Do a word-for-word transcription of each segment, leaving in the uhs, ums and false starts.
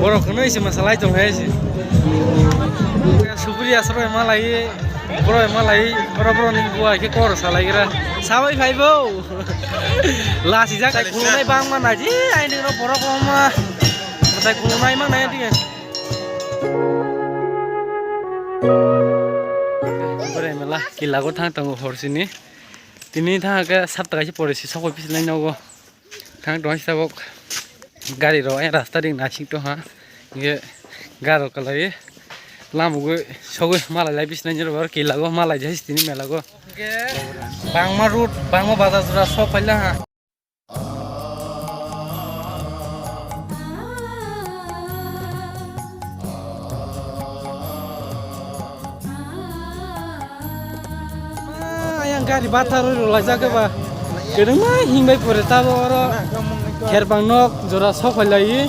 Borok hwnwi se mwsalai tong hai se. Supri aswk bai ma lai, borok ma lai, borok borok ni buwa khe kor salai gra. Sabai phai bo. Lasi jak tai khulunai bang ma naji, ai ni borok ma. Tai khulunai ma nai dige. Bore mela kila go thang tongo horsini. Tini thang ke sapta kaisa pore si sokoi pisi lai nogo. Thang tong tabok gari rok, eh, rasta ring nasing tong ha. Hingke gari rok kalai lamugoi sogoi malai lai bisna niro bar kila go malai jai tini mela go. Hingke bangma road, bangma bazar jora sok paila ha. Ayang gari bathar rw laijak ba. Kwrwngma himbai pore tabo oro kherbang nok jora sok phai lai.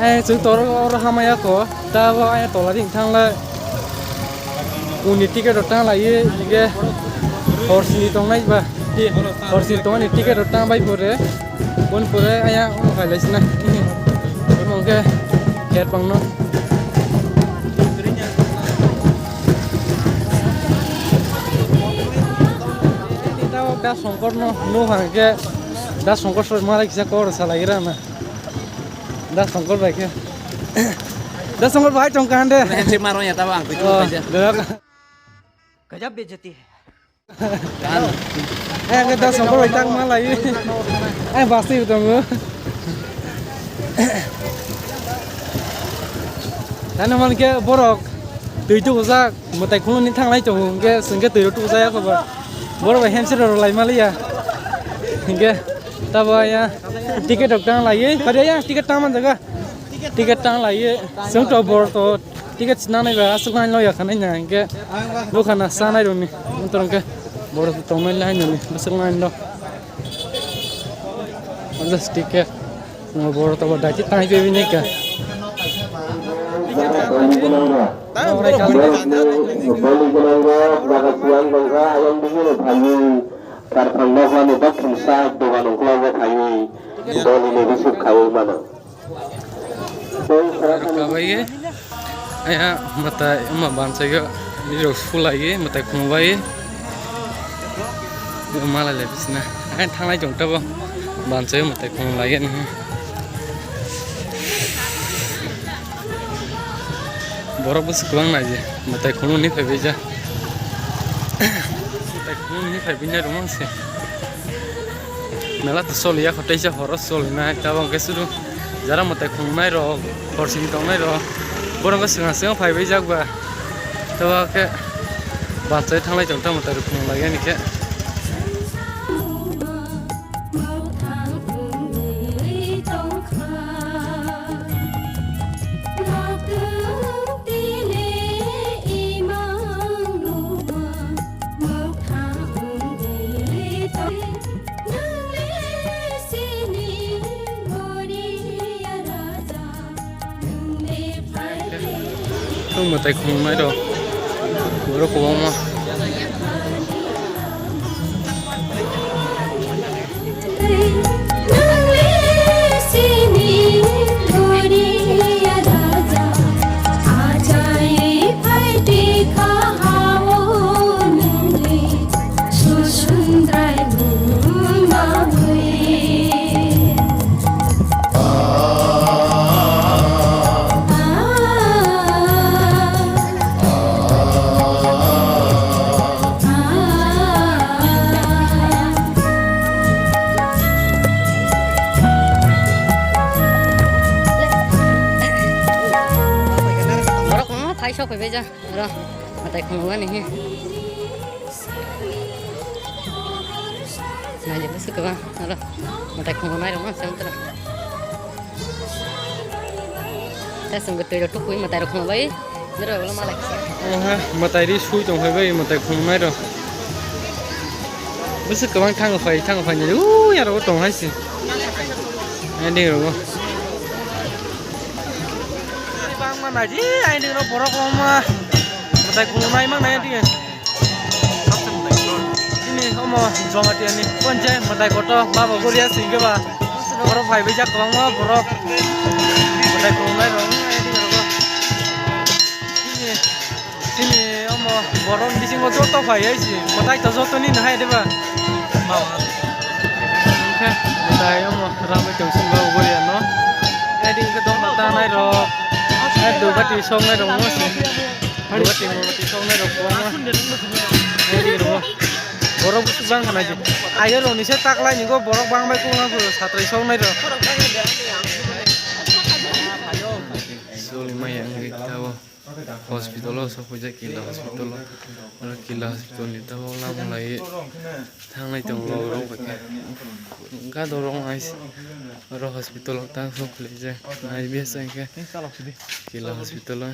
Ai chwng toro oro hamaya ko tabo ai tola ding thang lai. Uni ticket rok tang lai ye hingke horsini tongnai ba ti horsini tongmani ticket rok tang bai pore bon pore aya ong khai lai sina imo hingke kher pang no. Da songkor no no hangke da songkor soi malai kisa kor salai gira na. Da songkor bai khe. Da songkor bai tong kan de. Handshake maro ya tabo ang kuchung Oh, kaisa. Dok. Gajab bejati hai. Eh, ke da songkor bai tang malai. Eh, basti tongo. Tani man ke borok. Twi tu bujak. Mwtai khuluni thanglai tongo, hwnkhe chwngkhe twi rok tubuchaya kho ba. Borok bai handshake rok lai maliya. Hwnkhe tabo ya ticket rok tang lai, pari ya ticket tang man jaga. Ticket tang lai, chwng to bor to ticket sinanai ba aswk nai loya khanai na hwnkhe bukha na sanai rokni. Motor hwnkhe borok tongnai lai nani aswk nai lo. Just ticket. Ngo boro to bo daiti tangi pe bini ka. Boli gonang rok jaga suan dongkha ayang bini no phayi. Karphang nokha ni dokhin sa dogan ungkla bo phayi. Boli ni receive khaiwi mano. Kabai. Aya mwtai wngma banchaio nirok sulaiwi mwtai khumbai. Malai lai bisina. Ang thanglai tong tabo banchaio mwtai khumlaiya nini. Borok bwswk kwbang naidi mwtai khumni phaibaija. Mwtai khumni phaibaina rwmang se. Mela to soliya kho teisa horo solinai tabok hwnkhe sudu jara mwtai khumnai rok horsing tongnai rok borok wngkha swkang swkang phaibai jak ba tabok khe bachai thanglai tong tamo mwtai rok khumlai ani khe. Ang mwtai khumnai rok borok kwbangma. Borok phai sok phaibai ja, oro mwtai khumlani hi. Naidi bwswk kwbang oro mwtai khumlai rok ma se wngkha. Tei chwng bw twi rok tukuui mwtai rok khumlai. Nero ulo malai. Ohe mwtai ri sui tong phai bai mwtai khumlai rok. Bwswk kwbang thango phai thango phai nini ui aro tong hai se. Ending rogo. Bangma naidi, aini rok borok kwbangma mwtai khulumai mangnai dige. Chini omo Jamatia ni ponchai mwtai kotor baba goria singke ba. Borok phai bai jak kwbangma borok. Mwtai phunuknai rok wngkha, chini, chini omo borok bisingo joto phai hai se. Mwtai to jotoni no hai de ba. Mama. Hwnkhe mwtai omo rang bai tong sini ba obo ya no. Adi hwnkhe dongma tanai rok. Hai dugati soknai rok mo se. Dugati mugati soknai rok kwbangma. Adi rok. Borok busu bang khana je. Ayo roni se taklai ni go borok bang bai kung na satrai soknai rok. Soli maya wngwi tabo hospital o sokphaijak Kila hospital o. Oro Kila hospital ni tabo lama lai thangnai tongo borok bai khe. Gadorok nai se oro hospital o tang sokphaijak nai biyasa hwnkhe Kila hospital o.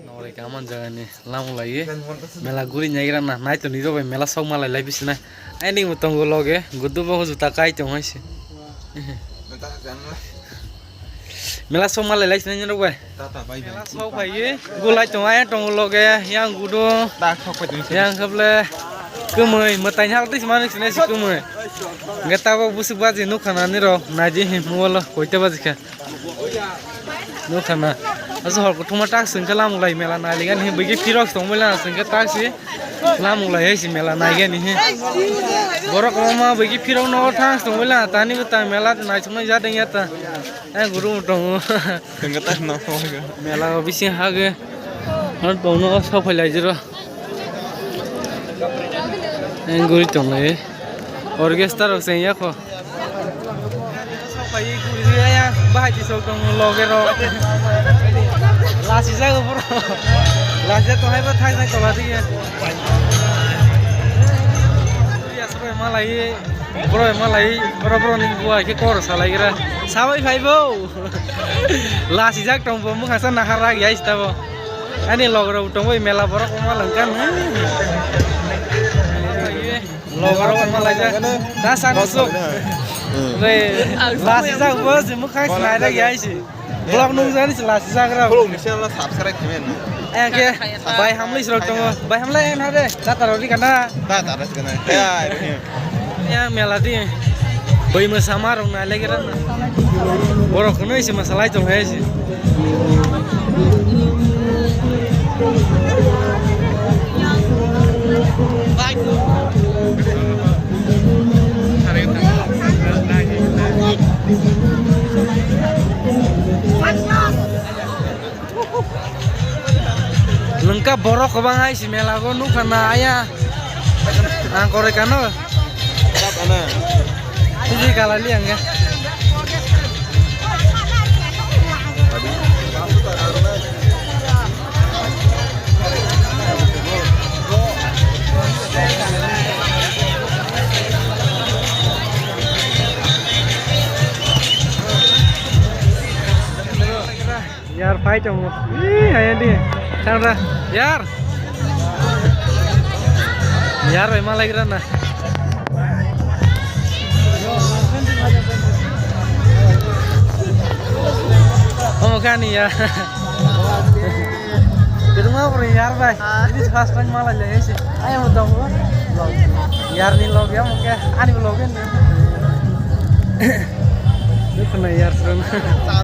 Nogori kaman jagani lamung laiwi mela guri naigra na nai toni rok bai mela sok malai lai bisina. Aini bo tongo loge gudu bo juta kai tong hai se. Mela sok malai lai sinai norok bai. Mela sok phaiwi gulai tong ayang tongo loge yang gudu. Yang kable kwmwi mwtai hal twi mani sinai si kwmwi. Hwnkhe tabok busuk baji nukha nani rok naidi hin mobile o koita baji kha. Nukha na. Asa hor kuthuma tak singkhe lamung lai mela nailigani hin bigi phirok tongmila singkhe tak si. Lamung lai hai si mela naigani he. Borok kwbangma bai khe phirok nogo thang tongwi la tani bo ta mela naithoknai jadeng ya ta. Ang guru tongo. Tengka tak no. Mela o bising hage. Hor tongno sok phai lai jero. Ang guri tongo e. Orchestra rok se ya kho. Sok phai guri ya bahai ti sok tong loge ro. Lasi jago bro. Lasi to hai ba thai thai tola di. Ya sok malai bro malai bro bro ni buai ke kor salai gira. Sabai phai bo. Lasi jak tong bo mukha sa nahar rak ya ista bo. Ani log rok tong bai mela borok ma langkan. Logo rok ma laijak. Da sa kusuk. Hmm. Re, lasi jak bo je mukhang sinai da yai si. Vlog nung jani si lasi jak ra. Vlog ni channel subscribe khemen. Eke, bai hamli srok tongo. Bai hamlai na de. Da taro ri kana. Da taro ri kana. Ya, ya. Ya mela di. Bai ma sama rong na lagi ran. Borok kono isi masalai tong hai si. Nungka borok kwbang hai si mela go nukha na aya. Ang kore kano. Tiji kalali ang ga. Yar phai tongo. Ih, ayo di. Thang ra. Yar. Yar bai malai gra na. Omo kani ya. Kedua bro yar bai. Ini first time malai le ese. Ayo mo tongo. Yar ni log ya mo ke. Ani log ni. Dukna yar sron.